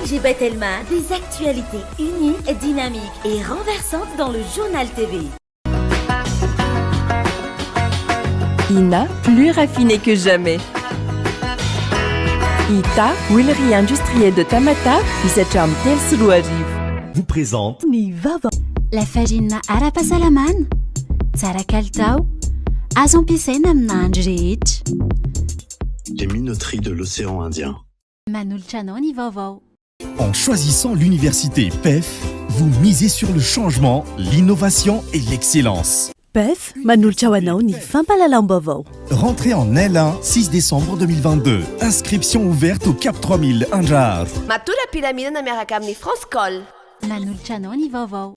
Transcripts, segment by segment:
ONG Batelma, des actualités uniques, dynamiques et renversantes dans le Journal TV. Ina, plus raffiné que jamais. Ita, huilerie industrielle de Tamatave, misy hatramin'ny 2003. Vous présente. Ny vaovao. Lafarinina ara-pahasalamana, tsara kalitao, azo ampiasaina amin'ny nahandro rehetra. Les minoteries de l'océan Indien. Manolotra anao ny vaovao. En choisissant l'université PEF, vous misez sur le changement, l'innovation et l'excellence. PEF manolotra ho anao ny fampahalalam-baovao. Rentrée en L1, 6 décembre 2022. Inscription ouverte au Cap 3000 Andraharo. Matory am-pilaminana miaraka amin'ny France Call. Manolotra anao ny vaovao.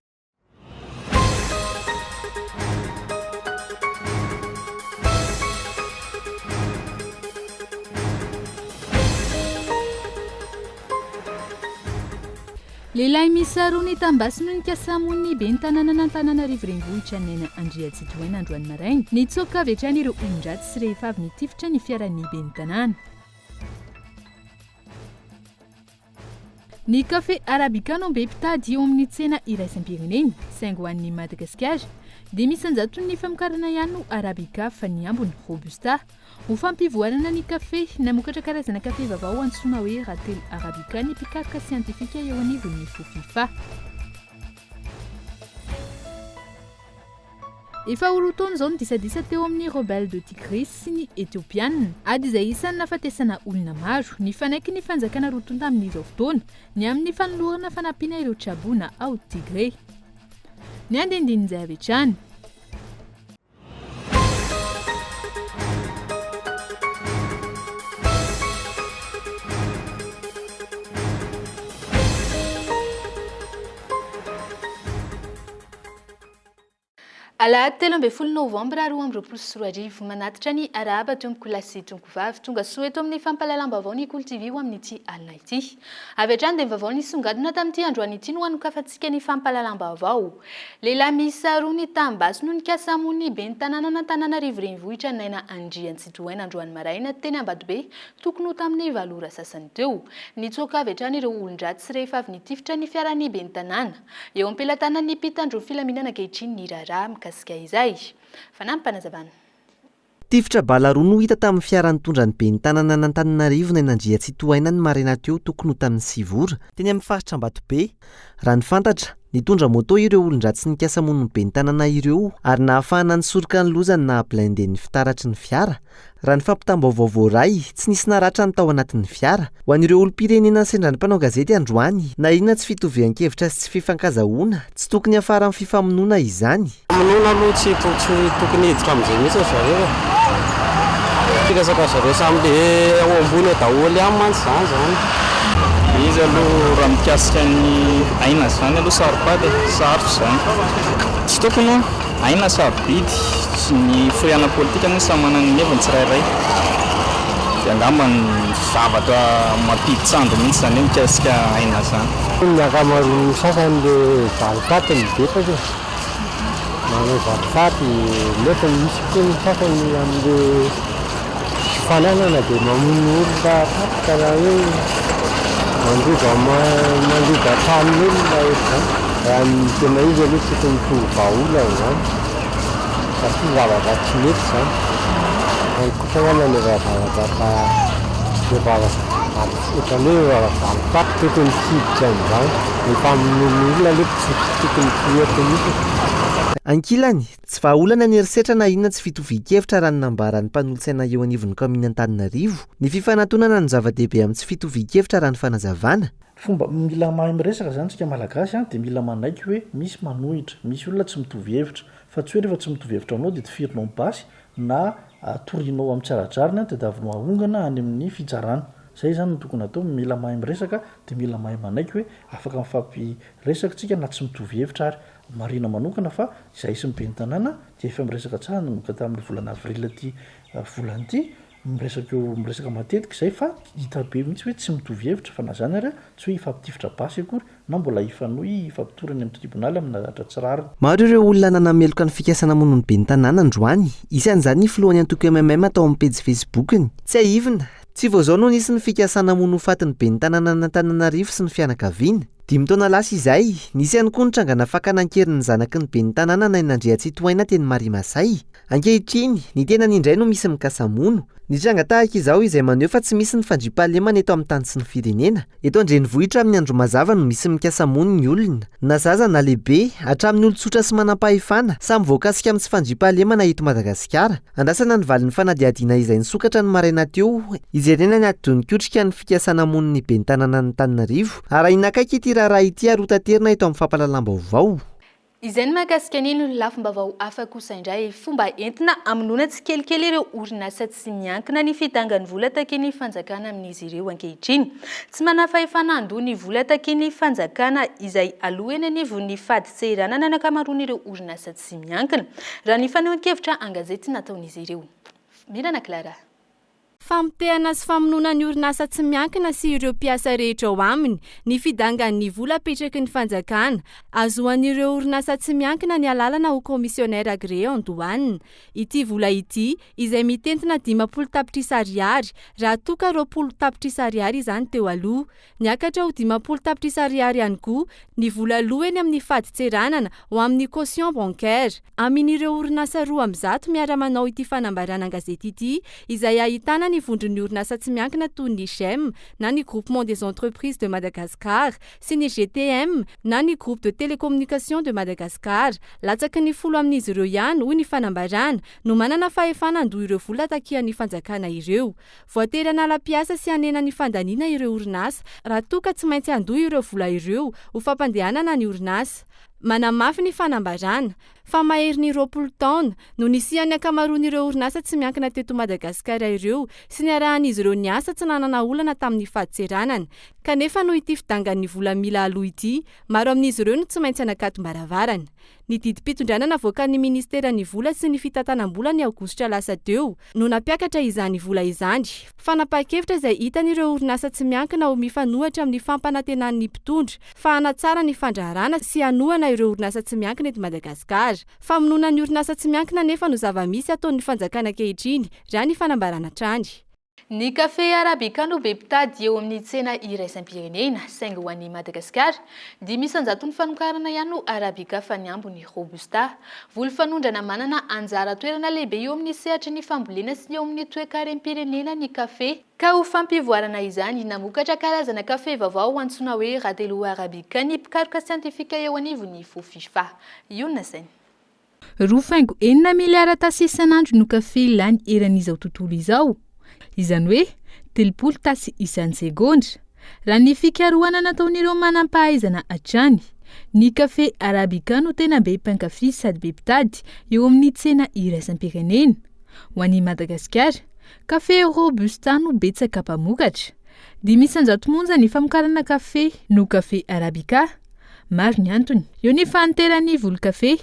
Lehilahy miisa roa nitam-basy no nikasa hamono ny ben'ny tanànan'Antananarivo Renivohitra Naina Andriantsitohaina androany maraina. Nitsoaka avy hatrany ireo olon-dratsy rehefa avy nitifitra ny fiaran'ny ben'ny tanàna. Ny kafe Arabica no be mpitady eo amin'ny tsena iraisam-pirenena, saingy ho an'i Madagasikara dia misy an-jatony ny famokarana ihany no Arabica fa ny ambiny Robusta. Ho fampivoarana ny kafe, namokatra karazana kafe vaovao antsoina hoe Ratelo Arabica ny mpikaroka siantifika eo anivon'ny Fofifa. Efa ho roa taona izao ny disadisa teo amin'ny Rebelles de Tigray sy ny Etiopiana. Ady izay isan'ny nahafatesana olona maro. Nifanaiky ny fanjakana roa tonta amin'izao fotoana ny amin'ny fanolorana fanampiana ireo traboina ao Tigray. Ny andindinin'izay avy hatrany. Alahady 13 novambra 2022, manatitra ny arahaba tompoko lahy sy tompoko vavy, tonga soa eto amin'ny fampahalalam-baovao ny Kolo TV ho amin'ity alina ity. Avy hatrany dia ny vaovao nisongadina tamin'ity androany ity no hanokafantsika ny fampahalalam-baovao. Lehilahy miisa roa nitam-basy no nikasa hamono ny ben'ny tanànan'Antananarivo Renivohitra Naina Andriantsitohaina androany maraina teny Ambatobe tokony ho tamin'ny valo ora sasany teo. Nitsoaka avy hatrany ireo olon-dratsy rehefa avy nitifitra ny fiaran'ny ben'ny tanàna. Eo am-pelatanan'ny mpitandro filaminana ankehitriny ny raharaha mikasika izay. Fanampim-panazavana. Tifitra bala roa no hita tamin'ny fiara nitondra ny ben'ny tanànan'Antananarivo Naina Andriantsitohaina ny maraina teo tokony ho tamin'ny sivy ora, teny amin'ny faritra Ambatobe. Raha ny fantatra, nitondra moto ireo olon-dratsy nikasa hamono ny ben'ny tanàna ireo ary nahafahana nisoroka ny loza ny naha-blindé ny fitaratry ny fiara. Raha ny fampitam-baovao voaray, tsy nisy naratra ny tao anatin'ny fiara. Ho an'ireo olom-pirenena sendra ny mpanao gazety androany, na inona tsy fitovian-kevitra sy tsy fifankazahoana, tsy tokony hiafara amin'ny fifamonoana izany. Famonoana aloha tsy tsy tokony hiditra amin'izay mihitsy ry zareo e. Ty resaka zareo samy le ao ambony ao daholo ihany mantsy zany zany. Izy aloha raha mikasika ny aina zany aloha saropady e, sarotra izany. Tsy tokony hono. Aina sarobidy, ny firehana politika moa samy manana ny heviny tsirairay, dia angamba ny zavatra mampidi-tsandry mihitsy izany hoe mikasika aina izany. Ny ankamaroan'ny sasany le valifaty no betsaka e, manao valifaty nefa misy koa ny sasany amle tsy fananana dia mamono olona tapaka na hoe mandroba mandroba tranon'olona ohatr'izany. Raha ny tena izy aloha tokony ho vahaolana izany satria zavatra tsy mety izany. Any kosa angamba ny efa zavatra efa efa ohatran'ny hoe efa valifaty tokony tsy hiditra amin'izany. Ny famonoana olona aloha tsy tokony tsy hety mihitsy. Ankilany, Tsy vahaolana ny herisetra na inona tsy fitovian-kevitra raha ny nambaran'ny mpanolotsaina eo anivon'ny kaominina Antananarivo. Ny fifanantonana no zava-dehibe amin'ny tsy fitovian-kevitra raha ny fanazavana. Fomba, mila mahay miresaka zany tsika malagasy an, dia mila manaiky hoe misy manohitra, misy olona tsy mitovy hevitra, fa tsy hoe rehefa tsy mitovy hevitra aminao dia tifirinao ny basy na torianao amin'ny tsy ara-drariny an, tadiavinao ahongana any amin'ny fitsarana. Zay zany no tokony atao, mila mahay miresaka dia mila mahay manaiky hoe afaka mifampiresaka tsika na tsy mitovy hevitra ary. Marihina manokana fa izahay sy ny ben'ny tanàna dia efa miresaka tsara nanomboka tamin'ny volana avril ity volana ity, miresaka eo miresaka matetika izay fa hita be mihitsy hoe tsy mitovy hevitra fa na izany ary tsy hoe hifampitifitra basy akory na mbola hifanohy hifampitory any amin'ny tribonaly amina zavatra tsy rariny. Maro ireo olona nanameloka ny fikasana hamono ny ben'ny tanàna androany, isan'izany ny filohan'ny antoko MMM tao amin'ny pejy Facebook-ny. Tsiahivina, Tsy vao izao no nisy ny fikasana hamono ho faty ny ben'ny tanànan'Antananarivo sy ny fianakaviany. Dimy taona lasa izay, nisy ihany koa ny trangana fakana an-keriny ny zanaky ny ben'ny tanàna Naina Andriantsitohaina teny Marimasay. Ankehitriny, ny tenany indray no misy mikasa hamono. Ny tranga tahaka izao izay maneho fa tsy misy ny fandriampahalemana eto amin'ny tany sy ny firenena. Eto an-drenivohitra amin'ny andro mazava no misy mikasa hamono ny olona. Na zaza na lehibe, hatramin'ny olon-tsotra sy manampahefana, samy voakasika amin'ny tsy fandriampahalemana eto Madagasikara. Andrasana ny valin'ny fanadihadiana izay nisokatra ny maraina teo, hijerena ny atidoha nikotrika ny fikasana hamono ny ben'ny tanànan'Antananarivo. Arahina akaiky ity raharaha ity ary hotaterina eto amin'ny fampahalalam-baovao. Izay ny mahakasika an'iny lafim-baovao hafa kosa indray. Fomba entina hamonoana tsikelikely ireo orinasa tsy miankina ny fidangan'ny vola takian'ny fanjakana amin'izy ireo ankehitriny. Tsy manam-pahefana handoa ny vola takian'ny fanjakana izay aloa eny anivon'ny fadintseranana ny ankamaroan'ireo orinasa tsy miankina, raha ny fanehoan-kevitra an-gazety nataon'izy ireo. Mirana Clara. Famotehana sy famonoana ny orinasa tsy miankina sy ireo mpiasa rehetra ao aminy, ny fidangan'ny vola apetraky ny fanjakana. Azoan'ireo orinasa tsy miankina ny alalana ho commissionnaire agréé en douane. Ity vola ity, izay mitentina 50 tapitrisa ariary, raha toa ka 20 tapitrisa ariary izany teo aloha. Niakatra ho 50 tapitrisa ariary ihany koa ny vola aloa eny amin'ny fadintseranana ho amin'ny caution bancaire. Amin'ireo orinasa 102 miara-manao ity fanambarana an-gazety ity, izay ahitana ny vondron'ny orinasa tsy miankina toy ny Gem na ny Groupement des Entreprises de Madagascar sy ny GTM na ny Groupe de Télécommunications de Madagascar. Latsaky ny folo amin'izy ireo ihany, hoy ny fanambarana, no manana fahefana handoa ireo vola takian'ny fanjakana ireo. Voatery hanala mpiasa sy hanena ny fandaniana ireo orinasa raha toa ka tsy maintsy handoa ireo vola ireo ho fampandehanana ny orinasa. Manamafy ny fanambarana, fa maherin'ny 20 taona no nisian'ny ankamaroan'ireo orinasa tsy miankina teto Madagasikara ireo sy niarahan'izy ireo niasa tsy nanana olana tamin'ny fadintseranana. Kanefa noho ity fidangan'ny vola mila aloa ity, maro amin'izy ireo no tsy maintsy hanakatom-baravarana. Ny didim-pitondrana navoakan'ny minisiteran'ny Vola sy ny fitantanam-bola ny aogositra lasa teo no nampiakatra izany vola izany. Fanapahan-kevitra izay hitan'ireo orinasa tsy miankina ho mifanohitra amin'ny fampanantenan'ny mpitondra fa hanatsara ny fandraharana sy hanohana ireo orinasa tsy miankina eto Madagasikara. Famonoana ny orinasa tsy miankina anefa no zava-misy ataon'ny fanjakana ankehitriny, raha ny fanambarana hatrany. Ny kafe Arabica no be mpitady eo amin'ny tsena iraisam-pirenena, saingy ho an'i Madagasikara, dimy isan-jaton'ny famokarana ihany no Arabica fa ny ambiny Robusta. Voly fanondrana manana anjara toerana lehibe eo amin'ny sehatry ny fambolena sy eo amin'ny toekarem-pirenena ny kafe, ka ho fampivoarana izany, namokatra karazana kafe vaovao antsoina hoe Ratelo Arabica ny mpikaroka siantifika eo anivon'ny Fofifa. Io no nasainy. Roa faingo enina miliara tasy isan'andro no kafe lany eran'izao tontolo izao, izany hoe 30 tasy isan-tsegondra, raha ny fikarohana nataon'ireo manam-pahaizana hatrany. Ny kafe Arabica no tena be mpankafy sady be mpitady eo amin'ny tsena iraisam-pirenena. Ho an'i Madagasikara, kafe Robusta no betsaka mpamokatra. 5% monja ny famokarana kafe no kafe Arabica. Maro ny antony. Eo ny fahanteran'ny voly kafe,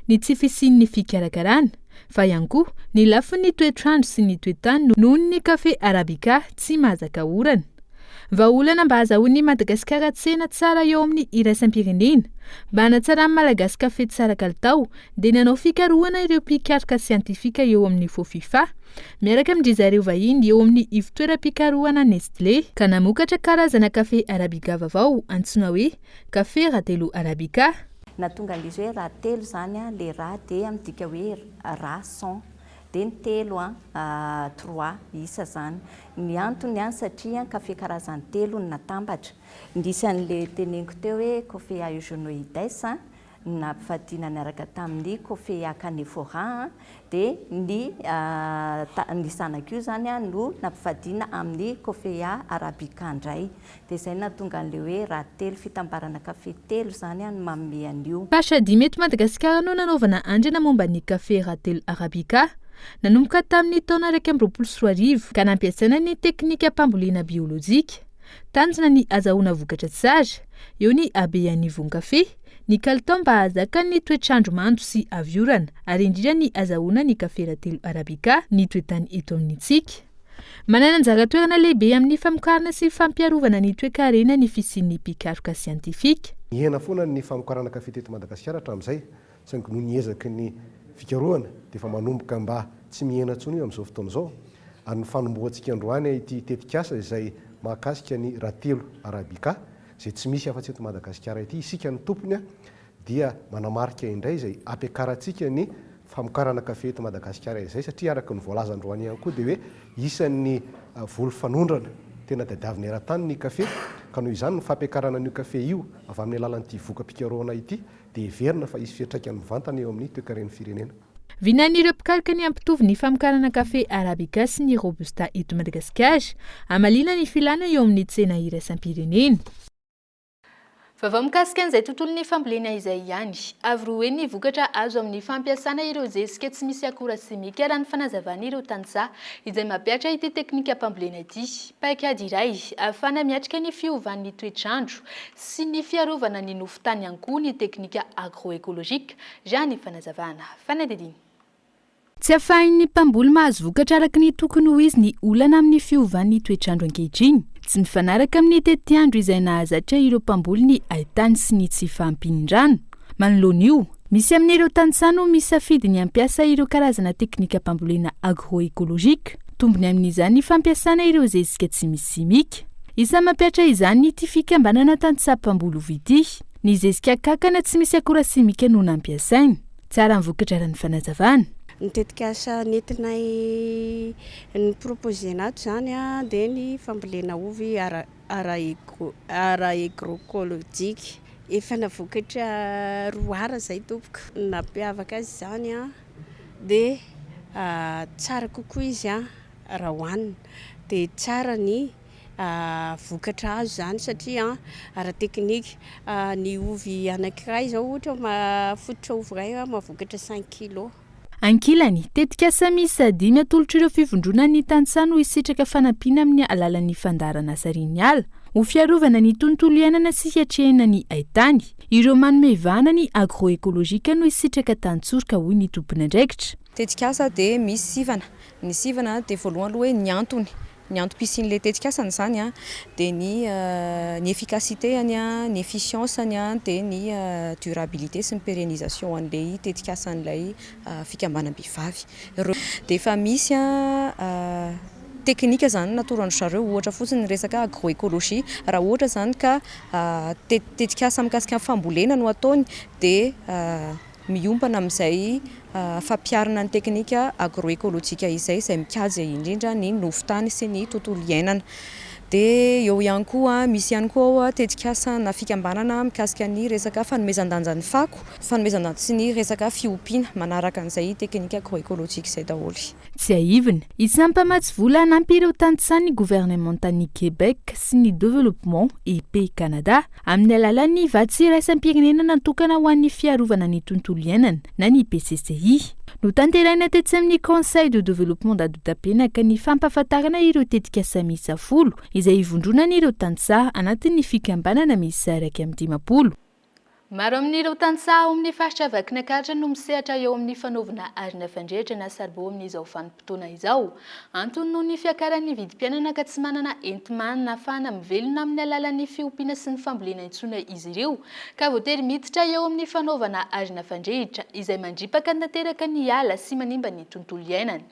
ny tsy fisian'ny fikarakarana, fa ihany koa ny lafiny toetr'andro sy ny toe-tany noho ny kafe Arabica tsy mahazaka orana. Vahaolana mba hahazahoan'i Madagasikara tsena tsara eo amin'ny iraisam-pirenena, mba hanatsaran'ny Malagasy kafe tsara kalitao dia nanao fikarohana ireo mpikaroka siantifika eo amin'ny Fofifa miaraka amin-dry zareo vahiny eo amin'ny ivontoeram-pikarohana Nestlé, ka namokatra karazana kafe Arabica vaovao antsoina hoe Kafe Ratelo Arabica. Nahatonga an'ilay izy hoe Ratelo izany ilay ra dia midika hoe ra, sang, dia ny telo trois, isa izany. Ny antony satria kafe karazany telo no natambatra. Nisy an'ilay teneniko teo hoe Coffea eugenioides, nampivadiana niaraka tamin'ny Coffea canephora dia ny ny zanak'io izany no nampivadiana amin'ny Coffea arabica indray. Dia izay no nahatonga an'ilay hoe raha telo, fitambarana kafe telo izany no manome an'io. Pacha dimy eto Madagasikara no nanaovana andrana momba ny kafe Ratelo Arabica, nanomboka tamin'ny taona 2021, ka nampiasaina ny teknikam-pambolena biolojika. Tanjona ny azahoana vokatra tsara. Eo ny habean'ny voan-kafe, ny kalitao mba hahazaka ny toetr'andro mando sy avy orana, ary indrindra ny azahoana ny kafe ratelo Arabica, ny toetany eto amintsika. Manana anjara toerana lehibe amin'ny famokarana sy fampiarovana ny toekarena ny fisian'ny mpikaroka siantifika. Nihena foana ny famokarana kafe teto Madagasikara hatramin'izay, saingy noho ny ezaky ny fikarohana dia efa manomboka mba tsy mihena intsony io amin'izao fotoana izao. Ny fanombohantsika androany ity tetikasa izay mahakasika ny Ratelo Arabica izay tsy misy afa-tsy eto Madagasikara ity, isika no tompony dia manamarika indray izay ampiakarantsika ny famokarana kafe eto Madagasikara izay satria araka ny voalaza androany ihany koa dia hoe isan'ny voly fanondrana tena tadiavina eran-tany ny kafe ka noho izany ny fampiakarana an'io kafe io avy amin'ny alalan'ity voka-pikarohana ity dia heverina fa hisy fiantraikany mivantana eo amin'ny toekaren'ny firenena. Vinan'ireo mpikaroka ny hampitovy ny famokarana kafe Arabica sy ny Robusta eto Madagasikara, hamaliana ny filàna eo amin'ny tsena iraisam-pirenena. Vaovao mikasika an'izay tontolon'ny fambolena izay ihany. Avo roa heny ny vokatra azo amin'ny fampiasana ireo zezika tsy misy akora simika raha ny fanazavan'ireo tantsaha izay mampihatra ity teknikam-pambolena ity. Paikady iray ahafahana miatrika ny fiovan'ny toetr'andro sy ny fiarovana ny nofon-tany ihany koa ny teknika agroecologique, raha ny fanazavana. Fanadihadiana. Tsy afahin'ny mpamboly mahazo vokatra araka ny tokony ho izy ny olana amin'ny fiovan'ny toetr'andro ankehitriny. Tsy mifanaraka amin'ny tetiandro izay nahazatra ireo mpamboly ny haintany sy ny tsy fahampian'ny rano. Manoloana io, misy amin'ireo tantsaha no misafidy ny hampiasa ireo karazana teknikam-pambolena agroecologique. Tombony amin'izany ny fampiasana ireo zezika tsy misy simika. Isan'ny mampihatra izany ity fikambanana tantsaha mpamboly ovy ity. Ny zezika kankana tsy misy akora simika no nampiasaina. Tsara ny vokatra raha ny fanazavana. Ny tetikasa nentinay ni-proposer-na ato izany dia ny fambolena ovy ara-agroekolojika. Efa navokatra roa ara izay tompoko. Ny nampiavaka azy izany dia tsara kokoa izy raha hohanina. Dia tsara ny vokatra azo izany satria ara-teknika. Ny ovy anankiray izao ohatra fototra ovy iray mahavokatra cinq kilos. Ankilany, tetikasa miisa dimy atolotr'ireo fivondronan'ny tantsaha no hisitraka fanampiana amin'ny alalan'ny fandaharanasa Reniala ho fiarovana ny tontolo iainana sy hiatrehana ny haitany. Ireo manome vahana ny agroekolojika no hisitraka tantsoroka, hoy ny tompon'andraikitra. Tetikasa dia misy sivana. Ny sivana dia voalohany aloha hoe ny antony. Ny antom-pisian'ilay tetikasany izany dia ny ny efficacité-ny, ny efficience-ny dia ny durabilité sy ny pérennisation an'ilay tetikasan'ilay fikambanam-behivavy. Ireo dia efa misy teknika izany natoron-dry zareo, ohatra fotsiny ny resaka agroécologie. Raha ohatra izany ka tetikasa mikasika ny fambolena no ataony dia Miompana amin'izay fampiharana ny teknika agroekolojika izay, izay mikajy indrindra ny nofon-tany sy ny tontolo iainana. Dia eo ihany koa, misy ihany koa ao tetikasa na fikambanana mikasika ny resaka fanomezan-danja ny fako, fanomezan-danja sy ny resaka fiompiana, manaraka an'izay teknika agroekolojika izay daholo. Tsiahivina, isan'ny mpamatsy vola hanampy ireo tantsaha ny governemantan'i Québec sy ny Developpement et Paix Canada. Amin'ny alalan'ny vatsy iraisam-pirenena natokana ho an'ny fiarovana ny tontolo iainana na ny PCCI. Notanterahina tetsy amin'ny Conseil de développement d'Andotapenaka ny fampahafantarana ireo tetikasa miisa folo izay ivondronan'ireo tantsaha anatin'ny fikambanana miisa 51. Maro amin'ireo tantsaha ao amin'ny faritra Vakinankaratra no misehatra eo amin'ny fanaovana arina fandrehitra na saribao amin'izao vanim-potoana izao. Antony noho ny fiakaran'ny vidim-piainana ka tsy manana enti-manana ahafahana mivelona amin'ny alalan'ny fiompiana sy ny fambolena intsony izy ireo ka voatery miditra eo amin'ny fanaovana arina fandrehitra izay mandripaka tanteraka ny ala sy manimba ny tontolo iainana.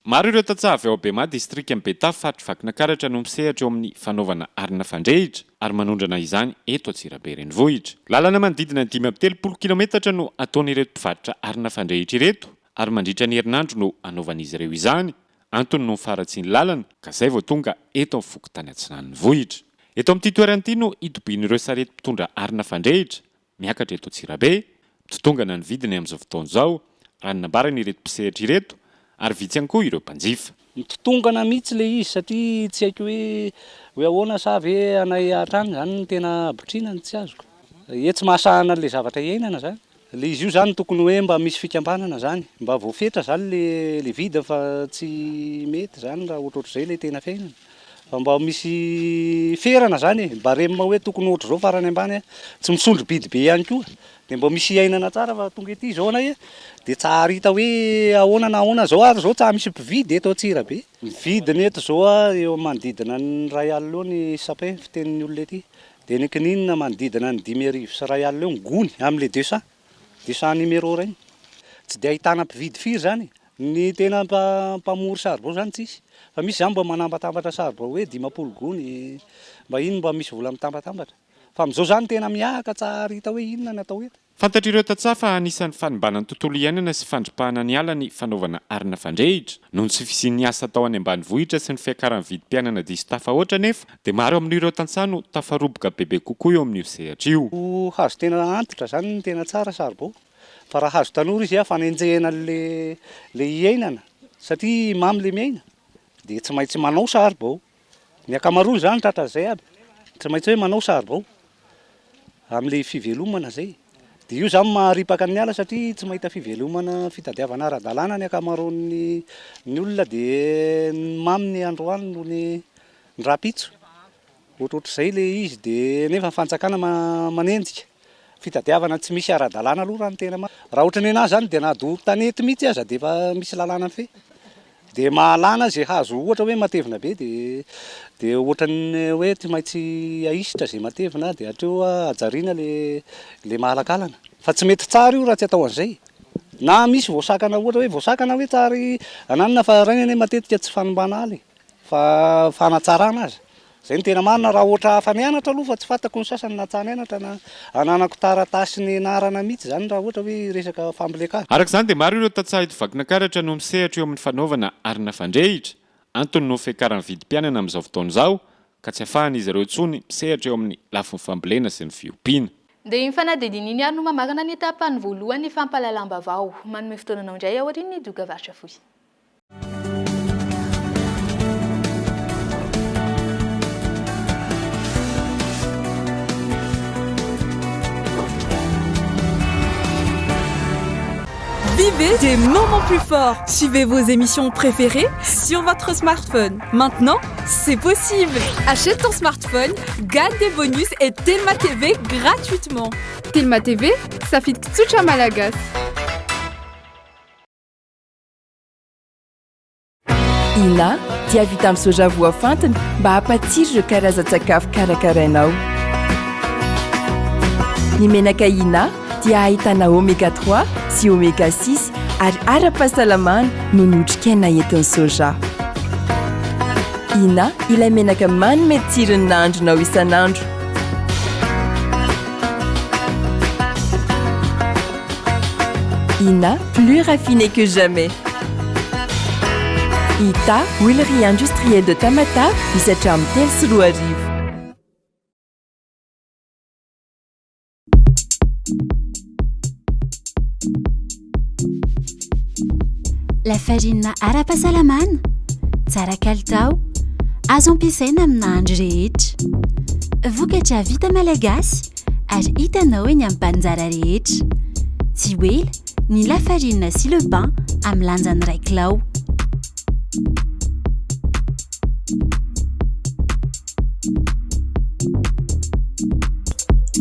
Maro ireo tantsaha avy ao Bemaha, distrikan'i Betafo, faritr'i Vakinankaratra no misehatra eo amin'ny fanaovana arina fandrehitra ary manondrana izany eto Antsirabe renivohitra. Lalana manodidina ny 35 kilometatra no ataon'ireto mpivarotra arina fandrehitra ireto ary mandritra ny herinandro no anaovan'izy ireo izany, antony noho ny faharatsian'ny lalana ka izay vao tonga eto amin'ny fokontany Atsinan'ny vohitra. Eto amin'ity toerana ity no hitobian'ireo sarety mpitondra arina fandrehitra miakatra eto Antsirabe, mitotongana ny vidiny amin'izao fotoana izao, raha ny nambaran'ireto mpisehatra ireto, ary vitsy ihany koa ireo mpanjifa. Mitotongana mihitsy ilay izy satria tsy haiko hoe hoe ahoana sa ve anay hatrany izany no tena habotriana no tsy azoko. Ie tsy mahasahana an'ilay zavatra iainana izany. Le izy io zany tokony hoe mba misy fikambanana zany, mba voafetra zany le le vidiny fa tsy mety zany raha ohatrohatr'izay le tena fiainana, fa mba misy ferana zany e, barème hoe tokony ohatr'izao farany ambany a, tsy misondro-bidy be ihany koa, de mba misy iainana tsara fa tonga ety zao anay a, de tsary hita hoe ahoana na ahoana zao ary zao tsa misy mpividy eto Antsirabe. Ny vidiny eto zao a eo manodidina ny iray alina eo ny sapin fitenin'ny olona ety, Dia ny kininina manodidina ny 1500 eo ny gony amin'ilay 200, 200 numéro ireny. Tsy dia ahitana mpividy firy izany e. Ny tena mpamory saribao zany tsisy, fa misy zany mba manambatambatra saribao hoe 50 gony, mba iny mba misy vola mitambatambatra. Fa amin'izao zany tena mihahaka tsary hita hoe inona ny atao eto. Fantatr'ireo tantsaha fa anisan'ny fanimbana ny tontolo iainana sy fandripahana ny ala ny fanaovana arina fandrehitra. Noho ny tsy fisian'ny asa atao any ambanivohitra sy ny fiakaran'ny vidim-piainana diso tafahoatra anefa dia maro amin'ireo tantsaha no tafaroboka bebe kokoa eo amin'io sehatra io. Hazo tena antitra zany no tena tsara saribao fa raha hazo tanora izy fanenjehana an'le le iainana satria mamy le miaina dia tsy maintsy manao saribao. Ny ankamaroany izany tratran'izay aby, tsy maintsy hoe manao saribao amin'ilay fivelomana izay. Dia io izany maharipaka ny ala satria tsy mahita fivelomana fitadiavana ara-dalàna ny ankamaroan'ny ny olona dia ny mamy ny androany noho ny rahampitso. Ohatrohatr'izay ilay izy dia nefa ny fanjakana manenjika. Fitadiavana tsy misy ara-dalàna aloha raha ny tena marina. Raha ohatran'ny anah izany dia na doro tanety mihitsy aza dia efa misy lalàna mifehy. Dia mahalana izay hazo ohatra hoe matevina be dia dia ohatran'ny hoe tsy maintsy ahisitra izay matevina dia hatreo hajariana le le mahalakalana. Fa tsy mety tsara io raha tsy atao an'izay. Na misy voasakana ohatra hoe voasakana hoe tsary ananona fa rainy anie matetika tsy fanimbana ala e, fa fanatsarana aza. Zay no tena marina raha ohatra afa nianatra aloha fa tsy fantako ny sasany na tsa nianatra na ananako taratasy nianarana mihitsy zany raha ohatra hoe resaka fambolen-kazo. Araka izany dia maro ireo tantsaha eto Vakinankaratra no misehatra eo amin'ny fanaovana arina fandrehitra, antony noho fiakaran'ny vidim-piainana amin'izao fotoana izao ka tsy afahan'izy ireo intsony misehatra eo amin'ny lafiny fambolena sy ny fiompiana. Dia iny fanadihadiana iny ary no mamarana ny tapany voalohan'ny fampahalalam-baovao. Manome fotoana anao indray aorian'ny doka-varotra fohy. Vivez des moments plus forts. Suivez vos émissions préférées sur votre smartphone. Maintenant, c'est possible. Achète ton smartphone, gagne des bonus et Telma TV gratuitement. Telma TV, safidy tsotra malagasy. Ina dia vita amin'ny soja voafantina mba hampatsiro ireo karazan-tsakafo karakarainao. Ny menaka Ina dia ahitana oméga 3 sy oméga 6 ary ara-pahasalamana noho ny otrikaina entin'ny soja. Ina ilay menaka manome tsiro ny nahandronao isan'andro. Ina, plus raffiné que jamais. Ita, huilerie industrielle de Tamatave, misy hatramin'ny 2003. Lafarinina ara-pahasalamana, tsara kalitao, azo ampiasaina amin'ny nahandro rehetra. Vokatra vita malagasy ary hitanao eny amin'ny mpaninjara rehetra. Tsy ho ela ny lafarinina sy le pain amin'ny lanjany iray kilao.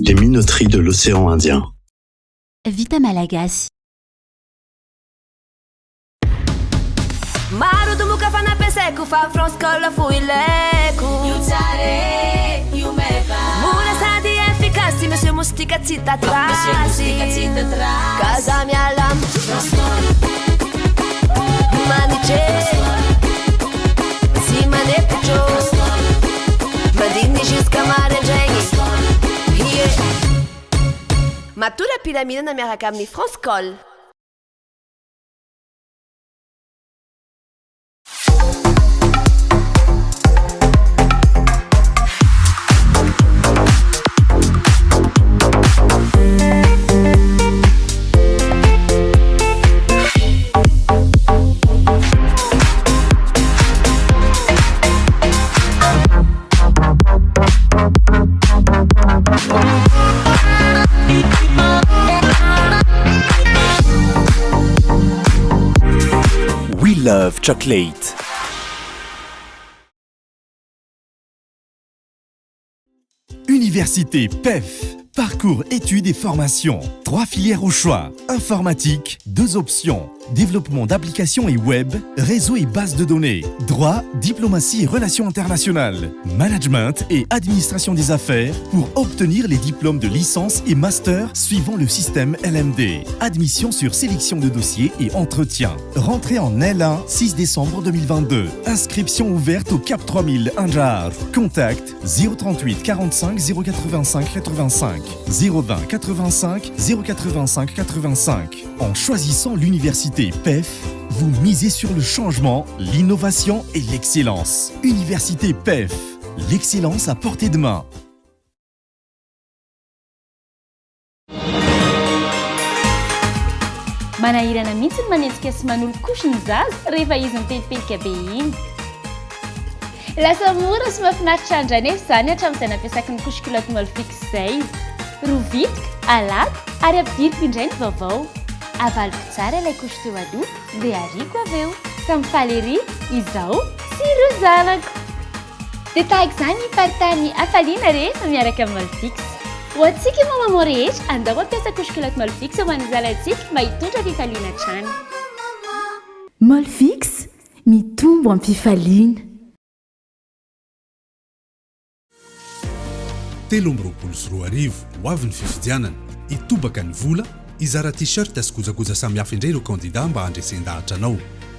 Les minoteries de l'océan Indien. Vita malagasy. Maro domoka fa nampiasaiko fa France Call fo ilaiko. Io tsara e, io meva. Mora sady efficace, Monsieur Moustique tsy hita trace. Monsieur Moustique tsy hita trace. Ka za miala am France Call. Manitra e. Tsy manepotro. Mandiny jusqu'à maraindraigny. Ie. Matory am-pilaminana miaraka amin'ny France Call. We love chocolate. Université PEF. Parcours études et formations. Trois filières au choix. Informatique, deux options. Développement d'applications et web, réseau et base de données. Droit, diplomatie et relations internationales. Management et administration des affaires pour obtenir les diplômes de licence et master suivant le système LMD. Admission sur sélection de dossiers et entretien. Rentrée en L1, 6 décembre 2022. Inscription ouverte au CAP 3000 Anjar. Contact 038 45 085 85 020 85 085 85. En choisissant l'université PEF, vous misez sur le changement, l'innovation et l'excellence. Université PEF, l'excellence à portée de main. Manahirana mihitsy ny manetsika sy manolo couche ny zaza rehefa izy mipelipelika be iny. Lasa mora sy mahafinaritra indray nefa izany hatramin'izay nampiasako ny couche culotte Molfix izay. Rovitiko, alako ary ampidiriko indray ny vaovao. Avaloko tsara ilay couche teo aloha dia ariako avy eo. Samy faly ery izaho sy ireo zanako. Dia tahaka izany hiparitahan'ny hafaliana rehefa miaraka amin'ny Molfix. Ho antsika moa maman rehetra, andao hampiasa couche culotte Molfix ho an'ny zanantsika mba hitondra fifaliana hatrany. Molfix, mitombo am-pifaliana. 2023, ho avy ny fifidianana, hitobaka ny vola, hizara t-shirt sy kojakoja samihafa indray ireo kandida mba handresen-dahatra anao.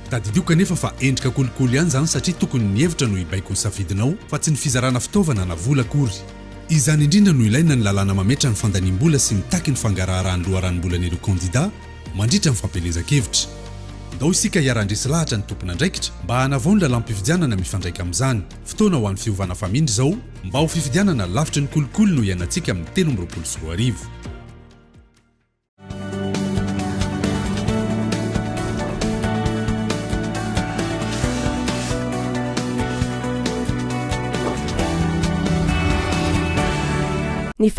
Tadidio kanefa fa endrika kolikoly ihany izany satria tokony ny hevitra no hibaiko ny safidinao fa tsy ny fizarana fitaovana na vola akory. Izany indrindra no ilaina ny lalàna mametra ny fandaniam-bola sy mitaky ny fangaraharan'ny loharanom-bolan'ireo kandida mandritra ny fampielezan-kevitra. Ndao isika hiara-handresy lahatra ny tompon'andraikitra mba hanavao ny lalàm-pifidianana mifandraika amin'izany. Fotoana ho an'ny fiovana famindra izao mba ho fifidianana lavitry ny kolikoly no iainantsika amin'ny 2023. Ny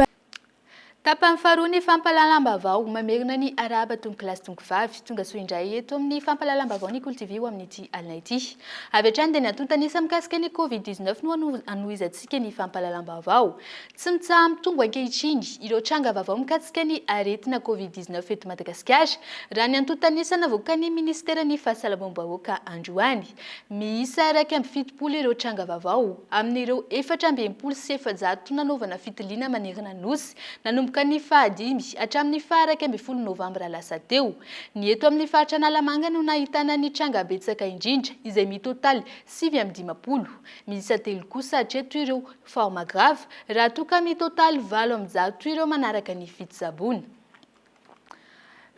Tapany faharoa ny fampahalalam-baovao. Mamerina ny arahaba tompokolahy sy tompokovavy. Tonga soa indray eto amin'ny fampahalalam-baovao ny Kolo TV ho amin'ity alina ity. Avy hatrany dia ny antontan'isa mikasika ny Covid 19 no hanohizantsika ny fampahalalam-baovao. Tsy mitsaha-mitombo ankehitriny ireo tranga vaovao mikasika ny aretina Covid 19 eto Madagasikara, raha ny antontan'isa navoakan'ny minisiteran'ny Fahasalamam-bahoaka androany. Miisa 71 ireo tranga vaovao, amin'ireo 464 nanaovana fitiliana manerana ny Nosy, nanomboka ny fahadimy hatramin'ny faha 11 novambra lasa teo. Ny eto amin'ny faritra Analamanga no nahitana ny tranga betsaka indrindra, izay mitotaly 59. Miisa telo kosa hatreto ireo Forme grave, raha toa ka mitotaly 108 ireo manaraka ny fitsaboana.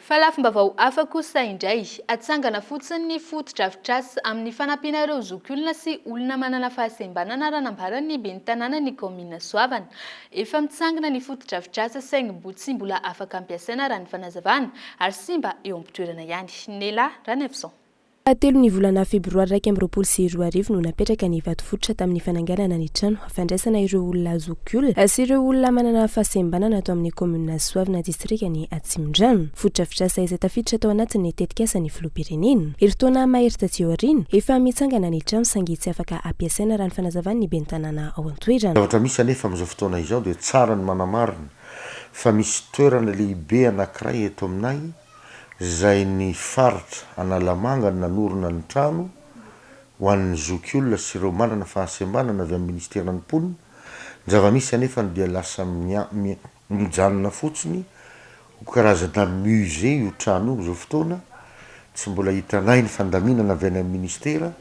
Fa lafim-baovao hafa kosa indray, atsangana fotsiny ny fotodrafitrasa amin'ny fanampiana ireo zokiolona sy olona manana fahasembanana raha nambaran'ny ben'ny tanànan'ny kaominina Soavana. Efa mitsangana ny fotodrafitrasa saingy mbo tsy mbola afaka ampiasaina raha ny fanazavana ary simba eo am-pitoerana ihany. Nela Ranaivoson. Fahatelo ny volana febroary 2021 no napetraka ny vato fototra tamin'ny fananganana ny trano fandraisana ireo olona zokiolona sy ireo olona manana fahasembanana ato amin'ny kaominina Soavina distrikan'i Atsimondrano. Fotodrafitrasa izay tafiditra tao anatin'ny tetikasan'ny filoham-pirenena. Herintaona mahery taty aoriana, efa mitsangana ny trano saingy tsy afaka ampiasaina raha ny fanazavan'ny ben'ny tanàna ao an-toerana. Zavatra misy anefa amin'izao fotoana izao dia tsara ny manamarina fa misy toerana lehibe anankiray eto aminay izay ny faritra Analamanga no nanorina ny trano ho an'ny zokiolona sy ireo manana fahasembanana avy amin'ny ministeran'ny mponina, ny zava-misy anefany dia lasa mijanona fotsiny ho karazana musée io trano io amin'izao fotoana, tsy mbola hitanay ny fandaminana avy any amin'ny ministera,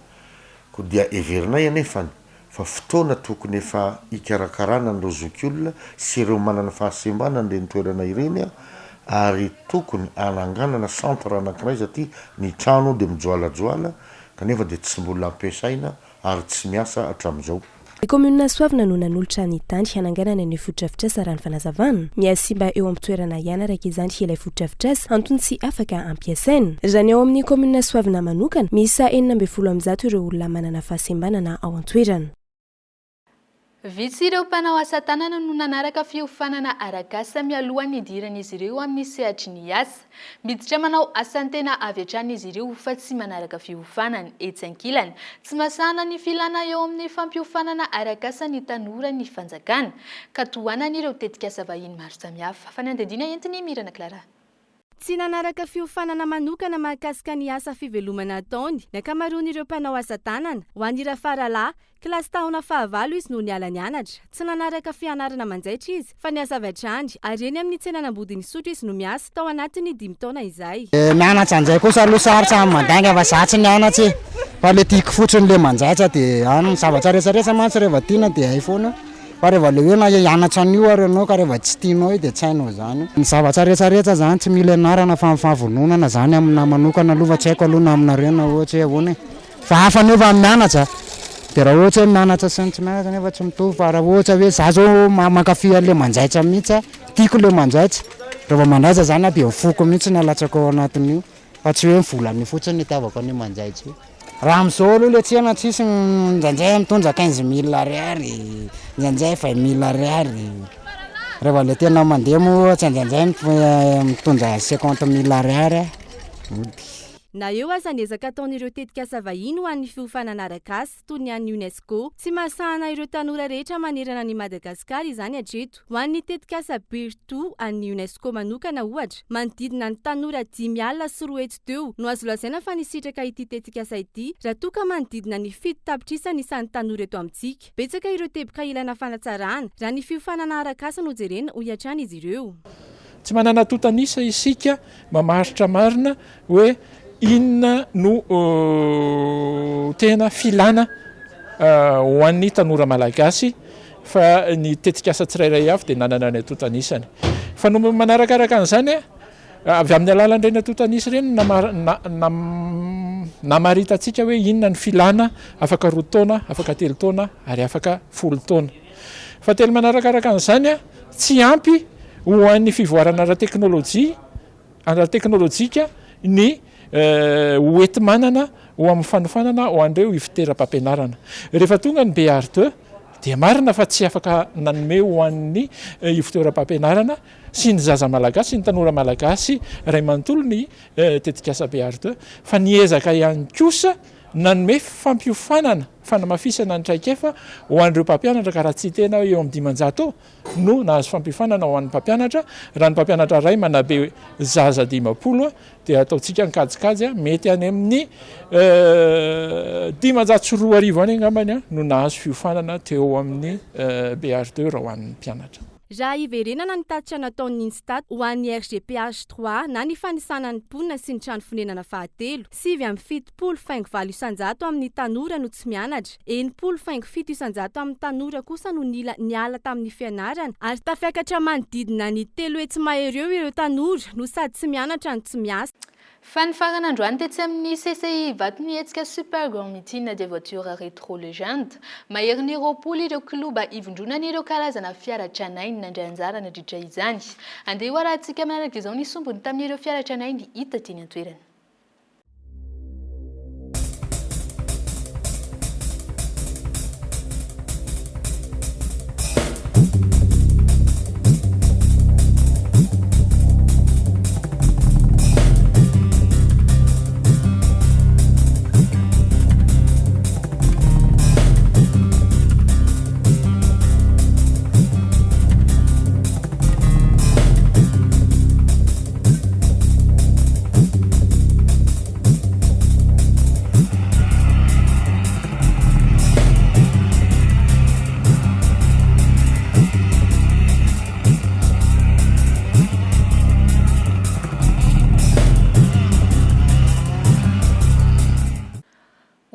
koa dia heverinay anefany fa fotoana tokony efa hikarakarana an'ireo zokiolona sy ireo manana fahasembanana ireny toerana ireny ary tokony hananganana centre anankiray satria ny trano dia mijoalajoala kanefa dia tsy mbola ampiasaina ary tsy miasa hatramin'izao. Ny kaominina Soavina no nanolotra ny tany hananganana ny fotodrafitrasa raha ny fanazavana. Mihasimba eo am-pitoerana ihany araka izany ilay fotodrafitrasa, antony tsy afaka ampiasaina. Raha ny ao amin'ny kaominina Soavina manokana, miisa 116 ireo olona manana fahasembanana ao an-toerana. Vitsy ireo mpanao asa tanana no nanaraka fiofanana arak'asa mialohan'ny hidiran'izy ireo amin'ny sehatry ny asa. Miditra manao asan-tena avy hatrany izy ireo fa tsy manaraka fiofanana. Etsy ankilany, tsy masahana ny filana eo amin'ny fampiofanana arak'asa ny tanora ny fanjakana, ka tohanan'ireo tetikasa vahiny maro samihafa. Fanadihadiana entin'i Mirana Clara. Tsy nanaraka fiofanana manokana mahakasika ny asa fivelomana ataony ny ankamaroan'ireo mpanao asa tanana. Ho an'i Rafaralahy, kilasy taona fahavalo izy no niala nianatra. Tsy nanaraka fianarana manjaitra izy fa niasa avy hatrany ary eny amin'ny tsenan'Ambodin'Isotry izy no miasa, tao anatin'ny dimy taona izay. Mianatra anjay kosa aloha sarotra ny mandainga fa za tsy nianatra e! Fa le tiako fotsiny le manjaitra de any ny zavatra rehetra rehetra mantsy rehefa tiana de hay foana. Fa rehefa le hoe na hianatra an'io ary ianao ka rehefa tsy tianao io dia tsy hainao izany. Ny zavatra rehetra rehetra izany tsy mila ianarana fa ny fahavononana izany aminahy manokana aloha fa tsy haiko aloha na aminareo na ohatra hoe ahoana e. Fa hafa nefa ny mianatra dia raha ohatra hoe mianatra sy ny tsy mianatra nefa tsy mitovy fa raha ohatra hoe za zao mankafy an'le manjaitra mihitsy aho, tiako le manjaitra, rehefa manjaitra izany aho dia ny foko mihitsy no alatsako ao anatin'io. Fa tsy hoe ny volana io fotsiny no itiavako an'io manjaitra io. Raha amin'izao aloha ilay tsena tsisy, indraindray mitondra 15000 ariary, indraindray 20000 ariary. Rehefa ilay tena mandeha moa tsy indraindray mitondra 50000 ariary aho mody. Na eo aza ny ezaka ataon'ireo tetikasa vahiny ho an'ny fiofanana arak'asa, toy ny an'ny Unesco, tsy mahasahana ireo tanora rehetra manerana an'i Madagasikara izany hatreto. Ho an'ny tetikasa Birtu an'ny Unesco manokana, ohatra, manodidina ny tanora 250 teo no azo lazaina fa nisitraka ity tetikasa ity, raha toa ka manodidina ny 7 tapitrisa ny isan'ny tanora eto amintsika. Betsaka ireo teboka ilana fanatsarana, raha ny fiofanana arak'asa no jerena, hoy hatrany izy ireo. Tsy manana antontan'isa isika mamaritra marina hoe inona no tena filana ho an'ny tanora malagasy fa ny tetikasa tsirairay avy dia nanana ny antontan'isany. Fa no manarakaraka an'izany, avy amin'ny alalan'ireny antontan'isa ireny no namaritantsika hoe inona ny filana afaka roa taona, afaka telo taona ary afaka folo taona. Fahatelo manarakaraka an'izany, tsy ampy ho an'ny fivoarana ara-teknolojia ara-teknolojika ny ho enti-manana ho amin'ny fanofanana ho an'ireo ivontoeram-pampianarana. Rehefa tonga ny BR2 dia marina fa tsy afaka nanome ho an'ny ivontoeram-pampianarana sy ny zaza malagasy sy ny tanora malagasy iray manontolo ny tetikasa BR2 fa niezaka ihany kosa nanome fampiofanana, fanamafisana ny traikefa ho an'ireo mpampianatra ka raha tsy tena eo amin'ny 500 eo no nahazo fampiofanana ho an'ny mpampianatra, raha ny mpampianatra iray manabe zaza 50 dia ataontsika ny kajikajy mety any amin'ny 2500 any angambany no nahazo fiofanana teo amin'ny BR2 raha ho an'ny mpianatra. Raha hiverenana ny tatitra nataon'ny Instat ho an'ny RGPH trois na ny fanisana ny mponina sy ny trano fonenana fahatelo, 79,8% amin'ny tanora no tsy mianatra, 60,7% amin'ny tanora kosa no nila niala tamin'ny fianarana, ary tafiakatra manodidina ny 300 mahery eo ireo tanora no sady tsy mianatra no tsy miasa. Fa nifarana androany tetsy amin'ny CCI Ivato ny hetsika Super Grand Meeting des voitures Rétro Legende. Maherin'ny 20 ireo kiloba ivondronan'ireo karazana fiara tranainy nandray anjara nandritra izany. Andeha ho arahantsika manaraka izao ny sombiny tamin'ireo fiara tranainy hita teny an-toerana.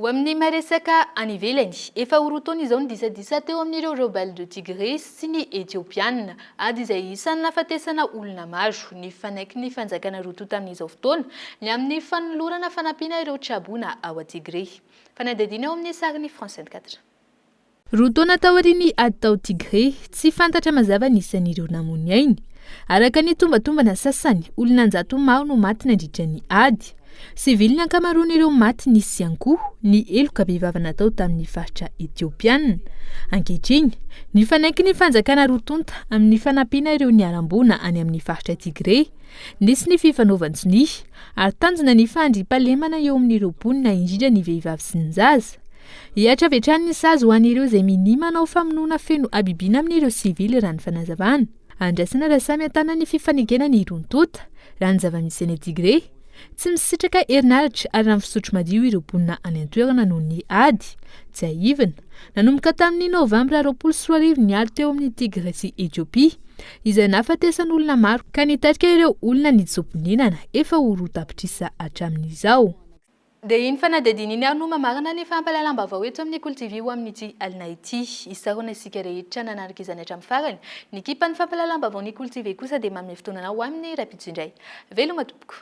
Ho amin'ny maresaka any ivelany, efa ho roa taona izao ny disadisa teo amin'ireo rebelles de Tigré sy ny Etiopiana, ady izay isan'ny nahafatesana olona maro. Nifanaiky ny fanjakana roa tonta amin'izao fotoana ny amin'ny fanolorana fanampiana ireo traboina ao Tigré. Fanadihadiana eo amin'ny sarin'ny France 24. Roa taona taorian'ny ady tao Tigré, tsy fantatra mazava ny isan'ireo namoy ny ainy. Araka ny tombatombana sasany, olona an-jatony maro no maty nandritra ny ady. Sivily ny ankamaroan'ireo maty nisy ihany koa ny heloka bevava natao tamin'ny faritra Etiopiana. Ankehitriny, nifanaiky ny fanjakana roa tonta amin'ny fanampiana ireo niharam-boina any amin'ny faritra Tigré. Nisy ny fifanaovan-tsonia ary tanjona ny fahandriampahalemana eo amin'ireo mponina indrindra ny vehivavy sy ny zaza. Hihatra avy hatrany ny sazy ho an'ireo izay minia manao famonoana feno habibiana amin'ireo sivily raha ny fanazavana. Andrasana raha samy ahitana ny fifanekena ny roa tonta, raha ny zava-misy any Tigré. Tsy misitraka herinaratra ary rano fisotro madio ireo mponina any an-toerana noho ny ady. Tsiahivina, nanomboka tamin'ny Novambra 2020 ny ady teo amin'i Tigré sy Etiopia, izay nahafatesan'olona maro ka nitarika ireo olona nitsoa-ponenana efa ho 2 tapitrisa hatramin'izao. Dia iny fanadihadiana iny ary no mamarana ny fampahalalam-baovao eto amin'ny Kolo TV ho amin'ity alina ity. Isaorana isika rehetra nanaraka izany hatramin'ny farany. Ny ekipan'ny fampahalalam-baovaon'ny Kolo TV kosa dia manome fotoana anao ho amin'ny rahampitso indray. Veloma tompoko.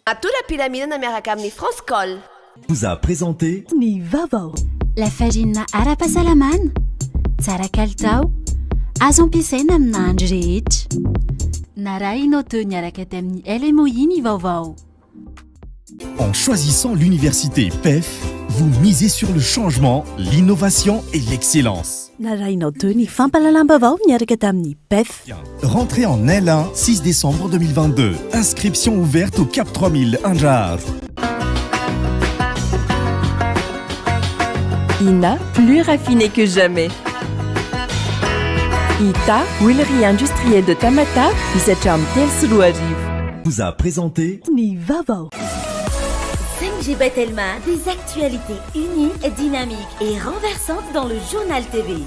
Matoram-pilaminana miaraka amin'ny France Call. Vous a présenté. Ny vaovao. Lafarinina ara-pahasalamana, tsara kalitao, azo ampiasaina amin'ny nahandro rehetra. Narahinao teo niaraka tamin'ny LMOI ny vaovao. En choisissant l'université PEF, vous misez sur le changement, l'innovation et l'excellence. Narahinao teo ny fampahalalam-baovao niaraka tamin'ny PEF. Rentrée en L1, 6 décembre 2022. Inscription ouverte au Cap 3000 Andraharo. Ina, plus raffiné que jamais. Ita, huilerie industrielle de Tamatave, misy hatramin'ny 2003. Vous a présenté. Ny vaovao. 5G by Telma, des actualités uniques, dynamiques et renversantes dans le journal TV.